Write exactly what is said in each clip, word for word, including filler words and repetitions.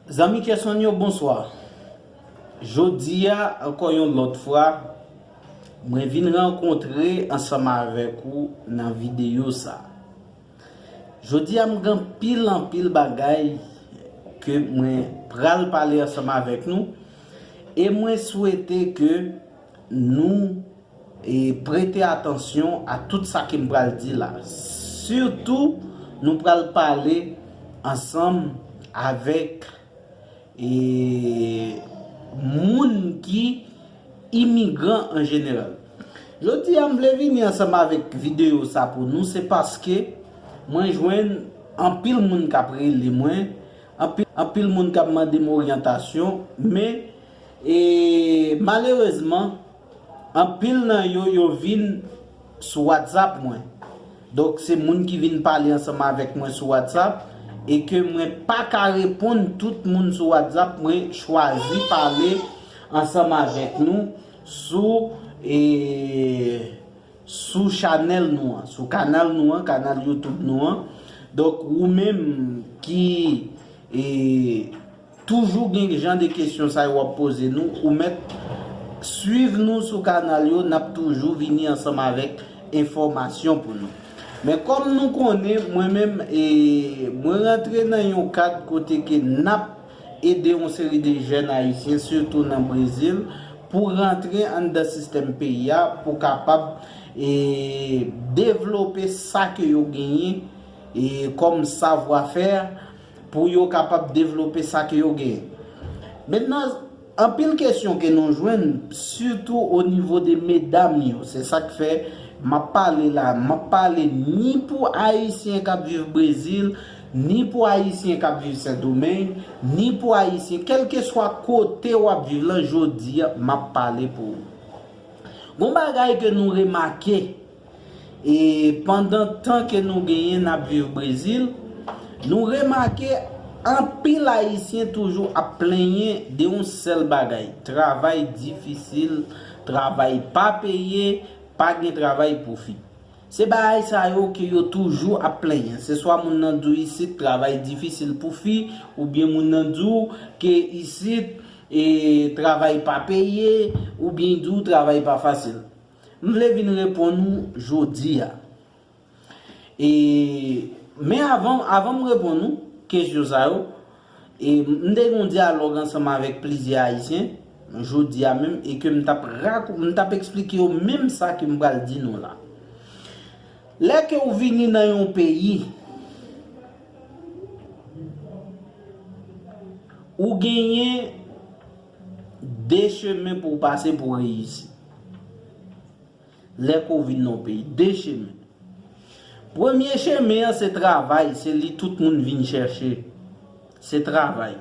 Zanmi Kerson yo, bonswa. Jodi a, ankò yon lòt fwa, mwen vin rankontre ansanm avèk ou nan videyo sa. Jodi a, m gen anpil, anpil bagay ke mwen pral pale ansanm avèk nou, e mwen swete ke nou e prete atansyon a tout sa ke m pral di la. Sitou, nou pral pale ansanm avèk e moun ki imigran an jeneral. Jodi a, m vle vini ansanm avèk videyo sa pou nou, se paske mwen jwenn anpil moun k ap rele mwen, anpil, anpil moun k ap mande m oryantasyon, men e malerezman, anpil nan yo, yo vin sou WhatsApp mwen. Donk, se moun ki vin pale ansanm avèk mwen sou WhatsApp e ke mwen pa ka reponn tout moun sou WhatsApp, mwen chwazi pale ansanm avèk nou sou e sou chanèl nou an, sou kanal nou an, kanal YouTube nou an. Donk, ou menm ki e toujou gen jan de kesyon sa yo w ap poze nou, ou mèt swiv nou sou kanal yo, n ap toujou vini ansanm avèk enfòmasyon pou nou. Men kòm nou konnen, mwen menm, e, mwen rantre nan yon kad kote ke n ap ede yon seri de jèn ayisyen, sitou nan Brezil, pou rantre anndan sistèm peyi a, pou kapab e devlope sa ke yo genyen e kòm savwafè, pou yo kapab devlope sa ke yo genyen. Mentnan, anpil kesyon ke nou jwenn, sitou o nivo de medam yo, se sa k fè m ap pale la, m ap pale ni pou Ayisyen k ap viv Brezil, ni pou Ayisyen k ap viv Sendomeng, ni pou Ayisyen, kèlkeswa kote w ap viv lan, jodi a, m ap pale pou ou. Gon bagay ke nou remake, e pandan tan ke nou genyen n ap viv Brezil, nou remake anpil Ayisyen toujou ap plenyen de yon sèl bagay, travay difisil, travay pa peye, pa gen travay pou fi. Se bagay sa yo ke yo toujou ap plenyen. Se swa moun nan di w isit travay difisil pou fi, oubyen moun nan di w ke isit e travay pa peye, oubyen di w travay pa fasil. M vle vin reponn ou jodi a. E, men avan, avan m reponn ou kesyon sa yo, e m te gen yon dyalòg ansanm avèk plizyè Ayisyen, jodi a menm, e ke m t ap rakou-, m t ap eksplike yo menm sa ke m pral di nou la. Lè ke w vini nan yon peyi, ou genyen de chemen pou w pase pou w reyisi. Lè ke w vin nan yon peyi, de chemen. Premye chemen an, se travay, se li tout moun vin chèche. Se travay.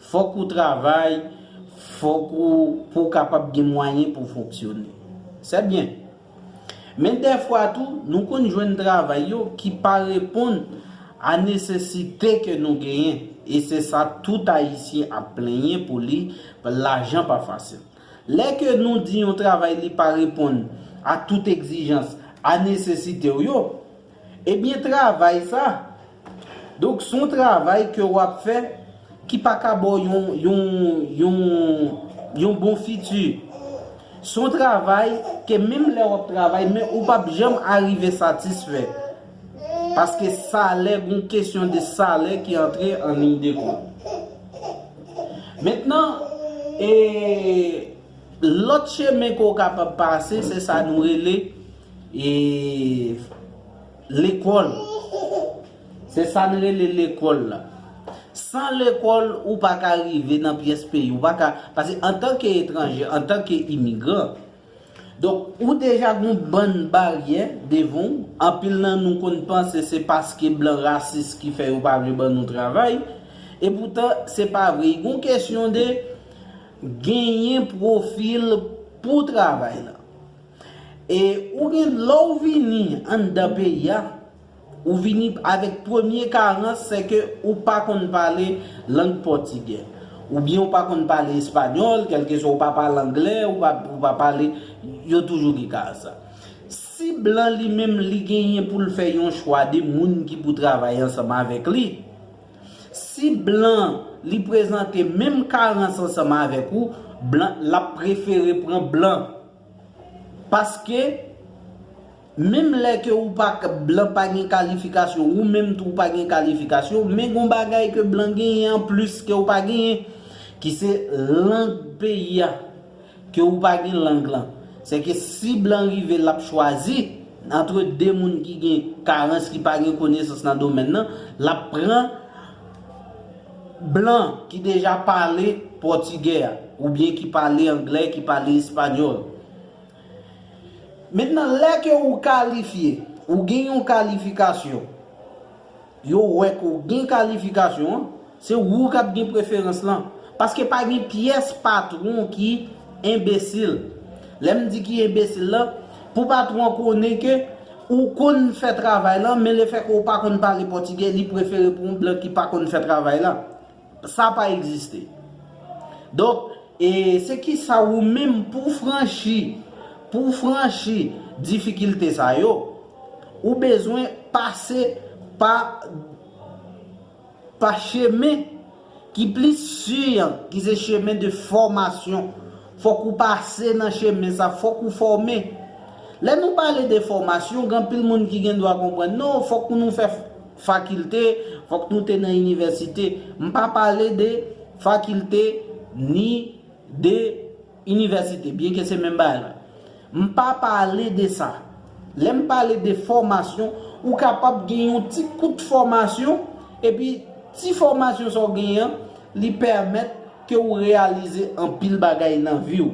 Fòk ou travay, fòk ou, pou w kapab gen mwayen pou w fonksyone. Se byen. Men dèfwa tou, nou konn jwenn travay yo ki pa reponn a nesesite ke nou genyen. E se sa tout Ayisyen ap plenyen pou li, lajan pa fasil. Lè ke nou di yon travay li pa reponn a tout egzijans, a nesesite w yo, ebyen travay sa, donk se yon travay ke w ap fè ki pa ka ba w yon, yon, yon, yon bon fiti. Se yon travay ke menm lè w ap travay, men ou p ap janm arive satisfè. Paske salè, gon kesyon de salè ki antre an liy de kont. Mentnan, e, lòt chemen ke w kapab pase, se sa nou rele, e, lekòl. Se sa n rele lekòl la. San lekòl, ou pa ka rive nan pyès peyi. Ou pa ka, paske antanke etranje, antanke imigran, donk, ou deja gon bann baryè devan w. Anpil nan nou konn panse se paske blan rasis ki fè yo pa vle ban nou travay. Epoutan, se pa vre. Gon kesyon de genyen pwofil pou travay la. E ou gen, lè w vini anndan peyi a, ou vini avèk premye karans, se ke ou pa konn pale lang pòtigè. Oubyen ou pa konn pale espanyòl, kèlkeswa ou pa pale anglè, ou pa, ou pa pale, yo toujou gen karans sa. Si blan li menm li genyen pou l fè yon chwa de moun ki pou travay ansanm avèk li, Si blan li prezante menm karans ansanm avèk ou, blan l ap prefere pran blan. Paske menm lè ke ou pa blan pa gen kalifikasyon, ou menm tou ou pa gen kalifikasyon, men gon bagay ke blan genyen anplis ke ou pa genyen, ki se lang peyi a, ke ou pa gen lang lan. Se ke si blan rive l ap chwazi antre de moun ki gen karans, ki pa gen konesans nan domèn nan, l ap pran blan ki deja pale pòtigè a, oubyen ki pale anglè, ki pale espanyòl. Mentnan, lè ke ou kalifye, ou gen yon kalifikasyon, yo wè ke ou gen kalifikasyon an, se ou k ap gen preferans lan. Paske pa gen pyès patwon ki enbesil. Lè m di ki enbesil lan, pou patwon an konnen ke ou konn fè travay lan, men lefètke ou pa konn pale pòtigè, li prefere pou yon blan ki pa konn fè travay lan. Sa pa egziste. Donk, e se ki sa ou menm pou franchi, pou franchi difikilte sa yo, ou bezwen pase pa, pa chemen ki plis si an, ki se chemen de fòmasyon. Fòk ou pase nan chemen sa, fòk ou fòme. Lè nou pale de fòmasyon, gen anpil moun ki gen dwa konprann, non, fòk nou fè fakilte, fòk nou te nan inivèsite. M pa pale de fakilte ni de inivèsite, byenke se menm bagay la. M pa pale de sa. Lè m pale de fòmasyon, ou kapab gen yon ti kout fòmasyon, epi ti fòmasyon sa w genyen an, li pèmèt ke ou reyalize anpil bagay nan vi w.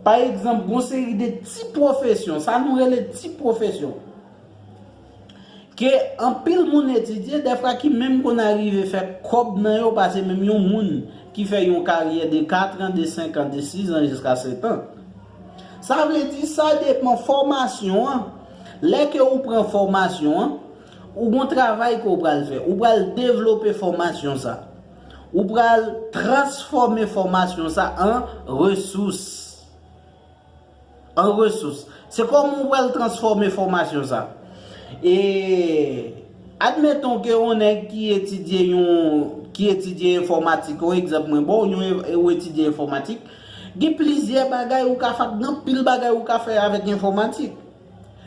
Pa egzanp, gon seri de ti pwofesyon, sa nou rele ti pwofesyon, ke anpil moun etidye, dèfwa ki menm konn arive fè kòb nan yo pase menm yon moun ki fè yon karyè de kat an, de senk an, de sis an jiska sèt an. Sa vle di, sa depann fòmasyon an. Lè ke ou pran fòmasyon an, ou gon travay ke ou pral fè. Ou pral devlope fòmasyon sa. Ou pral transfòme fòmasyon sa an resous. An resous. Se kòman ou pral transfòme fòmasyon sa. E admeton ke yon nèg ki etidye yon, ki etidye enfòmatik, yon egzanp mwen ba w, yon, ou etidye enfòmatik, gen plizyè bagay ou ka fè, gen anpil bagay ou ka fè avèk enfòmatik.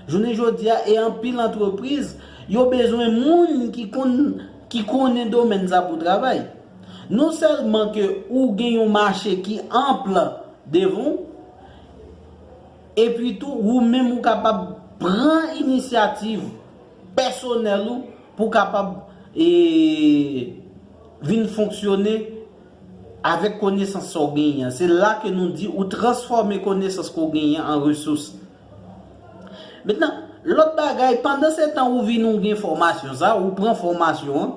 Jounen jodi a, e anpil antrepriz, yo bezwen moun ki konn, ki konnen domèn sa pou travay. Non sèlman ke ou gen yon mache ki anp devan w, epi tou, ou menm ou kapab pran inisyativ pèsonèl ou pou kapab, e, vin fonksyone avèk konesans sa w genyen an. Se la ke nou di ou transfòme konesans ke w genyen an resous. Mentnan, lòt bagay, pandan se tan ou vin ou gen fòmasyon sa, ou pran fòmasyon an,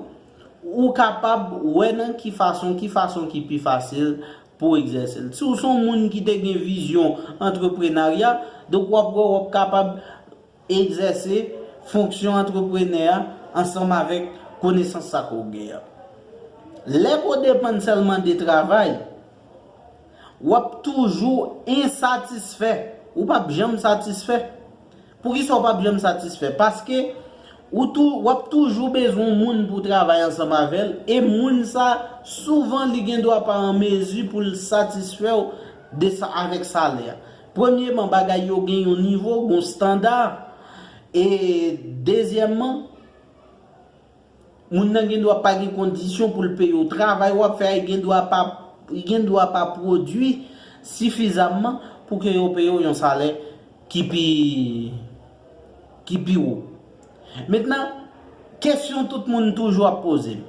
ou kapab wè nan ki fason, ki fason ki pi fasil pou w egzèse l. Si w se yon moun ki te gen vizyon antreprenarya, donk w ap wè w ap kapab egzèse fonksyon antreprenè a ansanm avèk konesans sa ke w gen an. Lè ke w depann sèlman de travay, w ap toujou ensatisfè. Ou p ap janm satisfè. Poukisa w p ap janm satisfè? Paske ou tou, w ap toujou bezwen yon moun pou w travay ansanm avè l, e moun sa, souvan, li gen dwa pa an mezi pou l satisfè w de sa, avèk salè a. Premyeman, bagay yo gen yon nivo, yon standa, e dezyèmman, moun nan gen dwa pa gen kondisyon pou l peye w. Travay w ap fè a, li gen dwa pa, li gen dwa pa pwodui sifizamman pou ke yo peye w yon salè ki pi, ki pi wo. Mentnan, kesyon tout moun toujou ap poze m,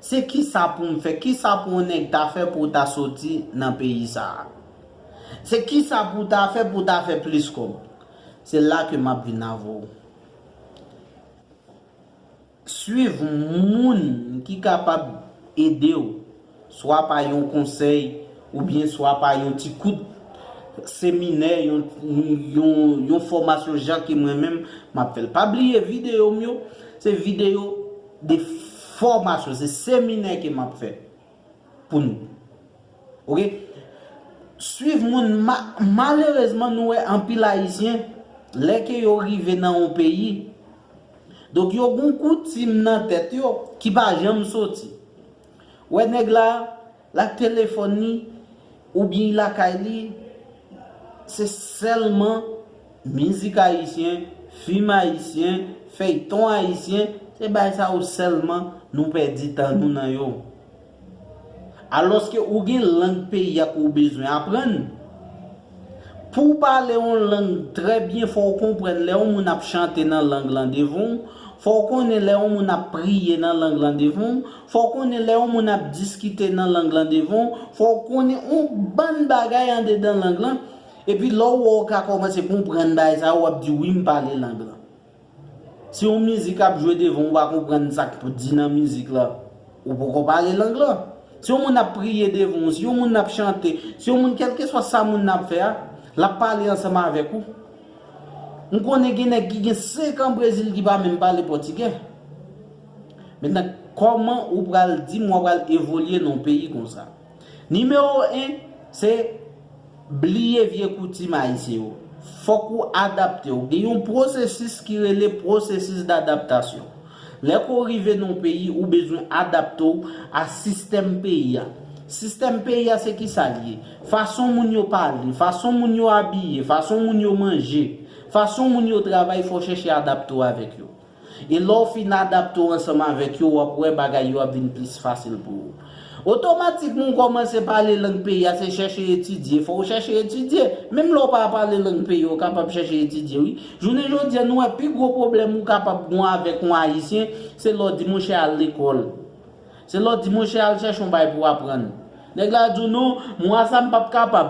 se kisa pou m fè, kisa pou yon nèg ta fè pou w ta soti nan peyi sa a? Se kisa pou w ta fè pou w ta fè plis kòb? Se la ke m ap vin avè w. Swiv moun ki kapab ede w, swa pa yon konsèy, oubyen swa pa yon ti kout seminè, yon, yon, yon fòmasyon jan ke mwen menm m ap fè l. Pa bliye videyo m yo, se videyo de fòmasyon, se seminè ke m ap fè pou nou. Oke? Swiv moun, ma-, malerezman, nou wè anpil Ayisyen, lè ke yo rive nan yon peyi, donk yo gon koutim nan tèt yo ki pa janm soti. Wè nèg la, l ak telefòn li, oubyen lakay li, se sèlman mizik ayisyen, fim ayisyen, fèyton ayisyen, se bagay sa yo sèlman nou pèdi tan nou nan yo. Alòske ou gen lang peyi a ke w bezwen aprann. Pou w pale yon lang trè byen, fò w konprann lè yon moun ap chante nan lang lan devan w, fò w konnen lè yon moun ap priye nan lang lan devan w, fò w konnen lè yon moun ap diskite nan lang lan devan w, fò w konnen yon bann bagay andedan lang lan, epi lè w wè w ka kòmanse konprann bagay sa yo, w ap di, "Wi, m pale lang lan." Si yon mizik ap jwe devan w, ou pa konprann sa k pou di nan mizik la, ou poko pale lang lan. Si yon moun ap priye devan w, si yon moun ap chante, si yon moun, kèlkeswa sa moun nan ap fè a, l ap pale ansanm avèk ou. M konnen gen nèg ki gen senk an Brezil ki pa menm pale pòtigè. Mentnan, kòman ou pral di m w pral evolye nan yon peyi konsa? Nimewo en, se bliye vye koutim ayisyen yo. Fòk ou adapte w. Gen yon pwosesis ki rele pwosesis dadaptasyon. Lè ke w rive nan yon peyi, ou bezwen adapte w a sistèm peyi a. Sistèm peyi a, se ki sa l ye? Fason moun yo pale, fason moun yo abiye, fason moun yo manje, fason moun yo travay, fò w chèche adapte w avèk yo. E lè w fin adapte w ansanm avèk yo, w ap wè bagay yo ap vin plis fasil pou ou. Otomatikman, w kòmanse pale lang peyi a, se chèche etidye. Fò w chèche etidye. Menm lè w pa pale lang peyi a, w kapab chèche etidye, wi. Jounen jodi a, nou wè pi gwo pwoblèm ou kapab gen avèk yon Ayisyen, se lè w di, "Monchè, al lekòl." Se lè w di, "Monchè, al chèche yon bagay pou w aprann." Nèg la di w, "Non, mwa sa m p ap kapab."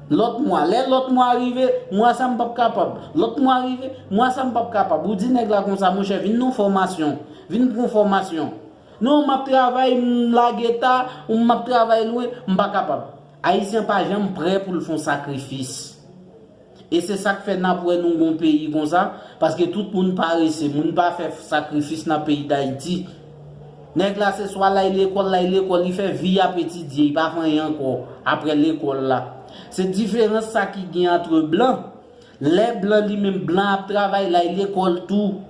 Lòt mwa, lè lòt mwa rive, "Mwa sa m p ap kapab." Lòt mwa rive, "Mwa sa m p ap kapab." Ou di nèg la konsa, "Monchè, vin nan fòmasyon, vin pran fòmasyon." "Non, m ap travay, m lage ta, ou m ap travay lwen, m pa kapab." Ayisyen pa janm prè pou l fè yon sakrifis. E se sa k fè n ap wè nou gon peyi konsa, paske tout moun parese, moun pa fè sakrifis nan peyi Dayiti. Nèg la se swa l al lekòl, l al lekòl, li fè vi ap etidye, li pa fè anyen ankò apre lekòl la. Se diferans sa ki gen antre blan. Lè blan li menm, blan ap travay, l al lekòl tou.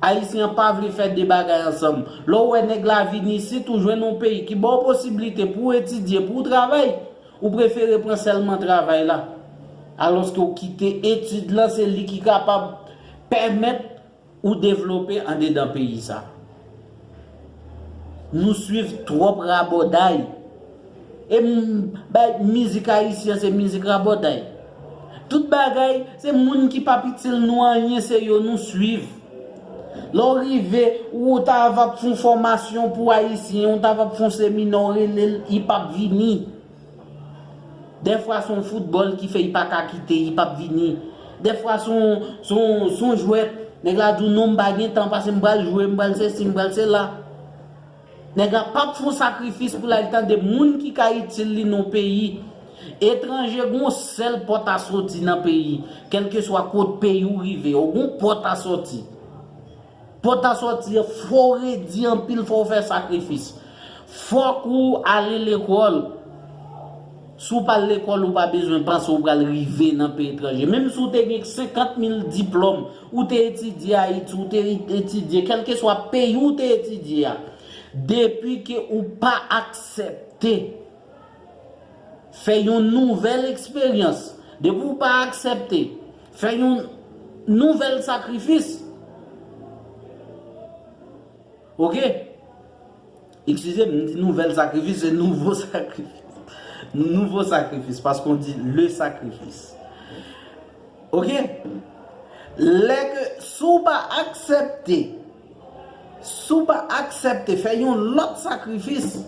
Ayisyen an pa vle fè de bagay ansanm. Lè w wè nèg la vin isit, ou jwenn yon peyi ki ba w posiblite pou w etidye, pou w travay, ou prefere pran sèlman travay la. Alòske w kite etid lan, se li ki kapab pèmèt ou devlope andedan peyi sa. Nou swiv twòp rabòday. E m, bay, mizik ayisyen se mizik rabòday. Tout bagay, se moun ki p ap itil nou anyen, se yo nou swiv. Lè w rive, ou ta va fè yon fòmasyon pou Ayisyen, ou ta va fè yon seminè, w rele l, li p ap vini. Dèfwa se yon foutbòl ki fè li pa ka kite, li p ap vini. Dèfwa se yon, se yon, se yon jwèt, nèg la di w, "Non, m pa gen tan, pase m pral jwe, m pral sesi, m pral sela." Nèg la p ap fè yon sakrifis pou l al tande moun ki ka itil li nan peyi. Etranje gen yon sèl pòt a soti nan peyi. Kèlkeswa kot peyi w rive, ou gen yon pòt a soti. Pòt a soti an, fò w redi anpil, fò w fè sakrifis. Fòk ou ale lekòl. Si w pa al lekòl, ou pa bezwen panse w pral rive nan peyi etranje. Menm si w te gen senkant mil diplòm, ou te etidye Ayiti, ou te etidye kèlkeswa peyi w te etidye a, depi ke ou pa aksepte fè yon nouvèl eksperyans, depi w pa aksepte fè yon nouvèl sakrifis, oke? Eskize m, m di nouvèl sakrifis, se nouvo sakrifis. Nouvo sakrifis, paske on di le sakrifis. Oke? Lè ke, si w pa aksepte, si w pa aksepte fè yon lòt sakrifis,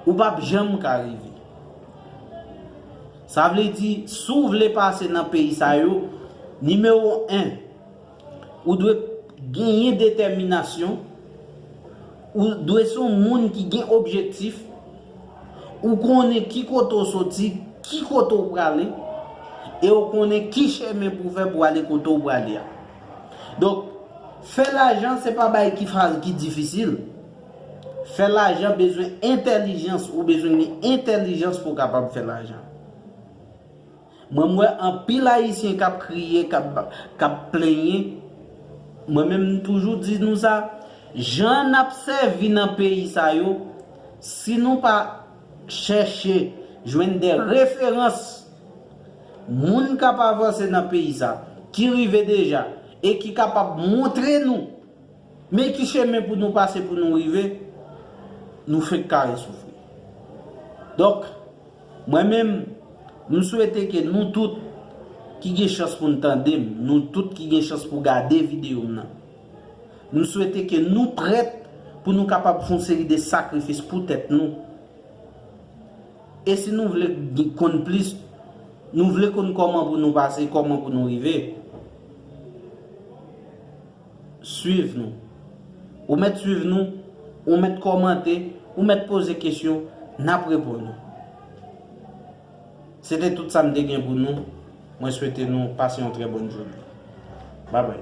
ou p ap janm ka rive. Sa vle di, si w vle pase nan peyi sa yo, nimewo en, ou dwe genyen detèminasyon, ou dwe se yon moun ki gen objektif, ou konnen ki kote w soti, ki kote w prale, e w konnen ki chemen pou w fè pou w ale kote w prale a. Donk, fè lajan se pa bagay ki fa-, ki difisil. Fè lajan bezwen entèlijans, ou bezwen gen entèlijans pou w kapab fè lajan. Mwen, m wè anpil Ayisyen k ap kriye, k ap, k ap plenyen. Mwen menm, m toujou di nou sa, Jan n ap sèvi nan peyi sa yo, si nou pa chèche jwenn de referans, moun k ap avanse nan peyi sa, ki rive deja, e ki kapab montre nou men ki chemen pou nou pase pou nou rive, nou fenk kare soufri. Donk, mwen menm, m swete ke nou tout ki gen chans pou n tande m, nou tout ki gen chans pou gade videyo m nan, m swete ke nou prèt pou nou kapab fè yon seri de sakrifis pou tèt nou. E si nou vle konn plis, nou vle konn kòman pou nou pase, kòman pou nou rive, swiv nou. Ou mèt swiv nou, ou mèt kòmante, ou mèt poze kesyon, n ap reponn ou. Se te tout sa m te gen pou nou. Mwen swete nou pase yon trè bòn jounen. Babay.